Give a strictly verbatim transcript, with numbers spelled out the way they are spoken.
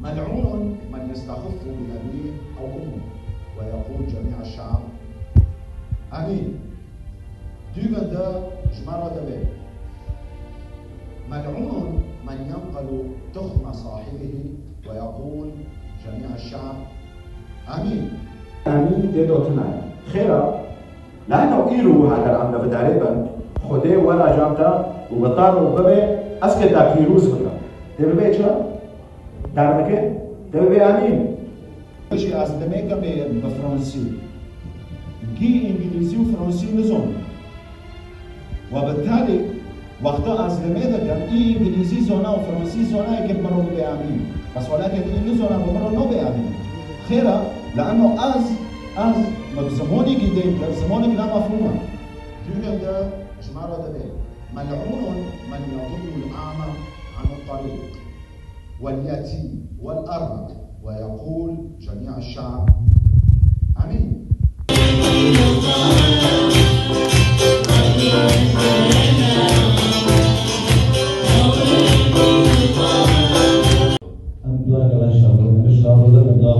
ملعون من يستخف بأبيه أو أمه، ويقول جميع الشعب: آمين. Dûvin de ji me re dibe: ملعون من ينقل تخم صاحبه، ويقول جميع الشعب: آمين. Amîn tê de tune ye. Xêra, lehno îro heger em li vê derê bin, Xwedê were cem te û bi te re bibe, ez ke te pîroz bikim. Tê bibe çi? Derdikê? Tê bibe amîn. Jî ez demeke bê bi fransî. Gî îngilîzî û fransî nizon. Wa bi talê wexta ez limê dikim, î îngilîzî zona û fransî zona yekê bi min re bibe amîn. Bes welakê din nizona bi min re nabe amîn. Xêra, leeno ez, ez bi zimanekî din, bi zimanekî ne mefhûm e. Dûvin de ji me re dibe: ملعون من يضل الأعمى عن الطريق، واليتيم والأرملة، ويقول جميع الشعب: آمين. Em dua gelen şabin, em şabin, em dua